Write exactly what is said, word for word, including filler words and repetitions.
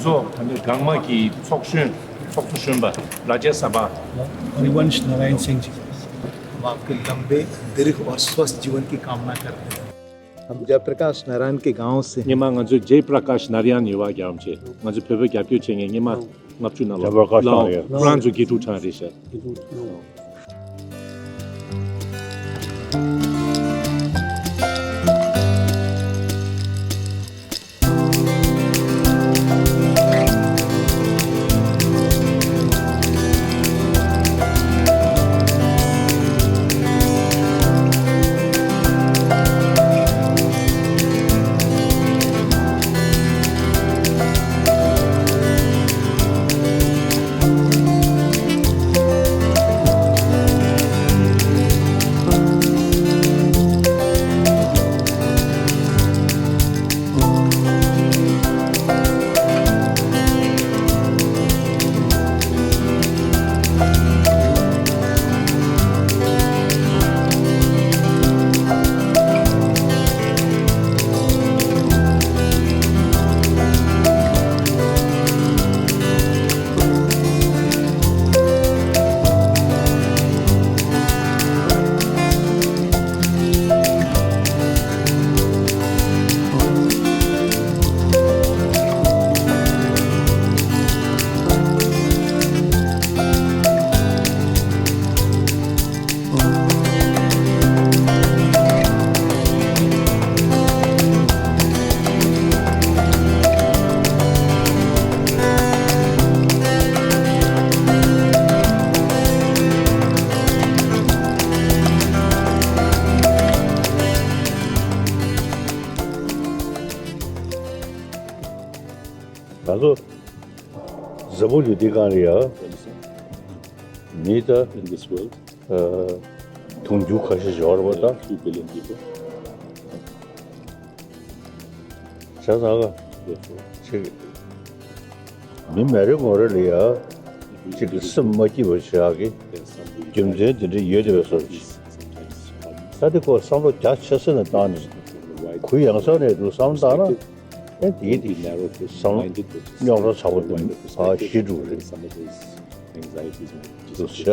ཚོ་ད་ནི་གང་མ་གི་ཚོགས་གཞོན་ཚོགས་གཙོ་གཞོན་པ་རཱ་ཇྱ་སཱ་བྷ། हरिवंश नारायण सिंह जी, हम आपके लंबे, दीर्घ और स्वस्थ जीवन की कामना करते हैं। हम जयप्रकाश नारायण के गांव से। ཉི་མ་ང་ཚོ་ཇེ་པྲ་ཀཱཤ་ནཱ་ར་ཡན་ནི་བ་རྒྱབ་ཆེ། ང་ཚོ་བོད་པ་རྒྱབ་སྐྱོར་བྱེད་མཁན་ཉི་མ་ལྔ་བཅུ་ནང་ལ་ཇེ་པྲ་ཀཱཤ་ནཱ་ར་ཡན། ཁོ་རང་ཚོ་དགེ་ཕྲུག་གྲངས་རེད་ཤག། ང་ཚོ་འཛམ་བུ་གླིང་འདི་སྒང་ལ་ཡ་མི་ད་In this world, དུང་ཕྱུར་ཁ་ཤས་ཤིག་ཡོད་རེད་པ། ད་few billion people. བྱས་ཙང་ཅིག་མི་མེད་རེ་ངོ་རེ་ལ་ཡ་ཅིག་གི་སེམས་མ་སྐྱིད་པ་བྱེད་ཡག་གི་རྒྱུ་མཚན་དེ་འདྲ་ཡོད་བསྡད་པའི་བཟོ་ཅིག། ད་དེ་སྐོར་བསམ་བློ་རྒྱ་ཆེ་ས་ནས་བཏང་ནས་གུ་ཡངས་ས་ནས་འདུག་བསམ་བཏང་ན། ཨེ་དེའི་དེ་བསམ་བློ་རྙོག་དྲ་ཚ་པོ་འདུག་ཨ་ཞི་འགྲོ་རེད་འདུག་ཤག།